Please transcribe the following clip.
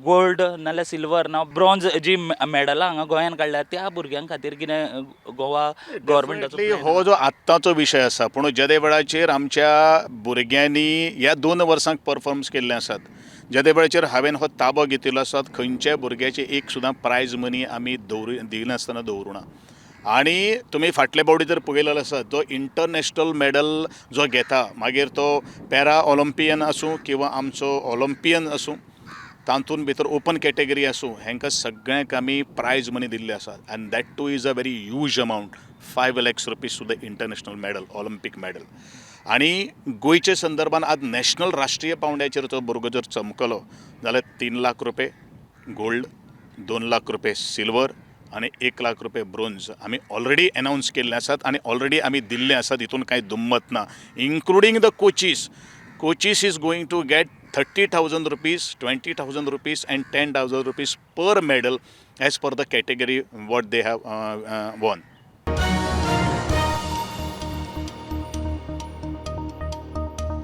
Gold नाल्यार silver ना bronze जी मेडलां हांगा गोंयान काडल्या त्या भुरग्यां खातीर कितें गोवा गव्हर्मेंटाचो Definitely हो जो आत्ताचो विशय आसा, पूण जेदे वेळाचेर आमच्या भुरग्यांनी ह्या 2 वर्सांक परफॉर्मन्स केल्ले आसात, जेदे वेळाचेर हांवें हो ताबो घेतिल्लो आसात, खंयच्याय भुरग्याचे एक सुद्दां प्रायज मनी आमी दवर दिनासतना दवरुना. आनी तुमी फाटले फावटी जर पळयलेलो आसत, जो इंटरनॅशनल मॅडल जो घेता, मागीर तो पॅरा ऑलिम्पियन आसूं किंवा आमचो ऑलिम्पियन आसूं, तातूंत भितर ओपन कॅटेगरी आसूं, हांकां सगळ्यांक आमी प्रायज मनी दिल्ले आसात and that too is a very huge amount, ₹5 lakhs to the international medal, Olympic medal. आनी गोंयचे संदर्भान आज नॅशनल, राष्ट्रीय पांवड्याचेर तो भुरगो जर चमकलो जाल्यार 3 लाख रुपये गोल्ड, 2 लाख रुपये सिल्वर आनी 1 लाख रुपये ब्रोन्ज आमी ऑलरेडी एनावन्स केल्ले आसात आनी ऑलरेडी आमी दिल्ले आसात. हितून कांय दुमत ना. Including the coaches, coaches is going to get ₹30,000, ₹20,000 and ₹10,000 per medal as per the category what they have won.